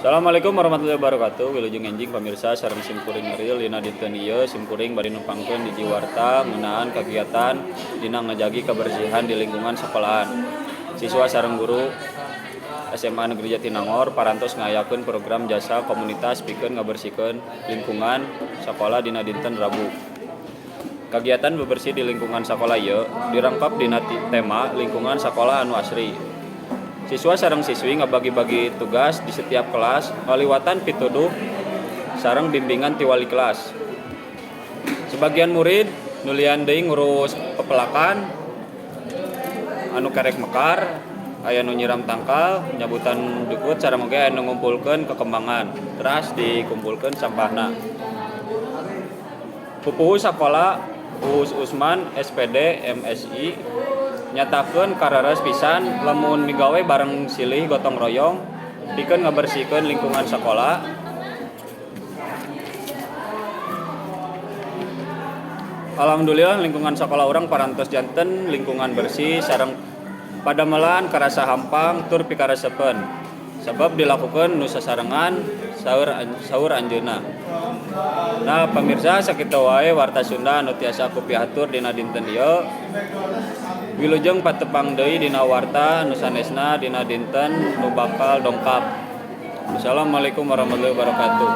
Assalamualaikum warahmatullahi wabarakatuh. Wilujeng enjing pamirsa sareng simkuring Ariel dina dinten ieu simkuring bade numpangkeun hiji warta ngeunaan kagiatan dina ngajagi kebersihan di lingkungan sekolahan. Siswa sareng guru SMA Negeri Jatinangor parantos ngayakeun program jasa komunitas pikeun ngabersihkeun lingkungan sakola dina dinten Rabu. Kagiatan bebersih di lingkungan sakola ieu dirangkap dina tema lingkungan sakola anu asri. Siswa sareng siswi ngabagi-bagi tugas di setiap kelas ngaliwatan pituduh sareng bimbingan ti wali kelas. Sebagian murid nulian deui ngurus pepelakan anu kerek mekar, aya nu nyiram tangkal, nyabutan jukut sareng oge aya nu ngumpulkeun kekembangan, teras dikumpulkeun sampahna. Pupuhu sakola Uus Usman SPD MSI nyatakeun karares pisan lamun migawe bareng silih gotong royong pikeun ngabersihkeun lingkungan sakola. Alhamdulillah lingkungan sakola urang parantos janten lingkungan bersih sareng padamelan karasa hampang tur pikaresepeun sabab dilakukeun nu sasarengan saur anjeunna. Nah pamirsa, sakitu wae warta Sunda anu tiasa ku pihatur dina dinten ieu. Wilujeng patepang deui dina warta nu sanesna dina dinten nu bakal dongkap. Assalamualaikum warahmatullahi wabarakatuh.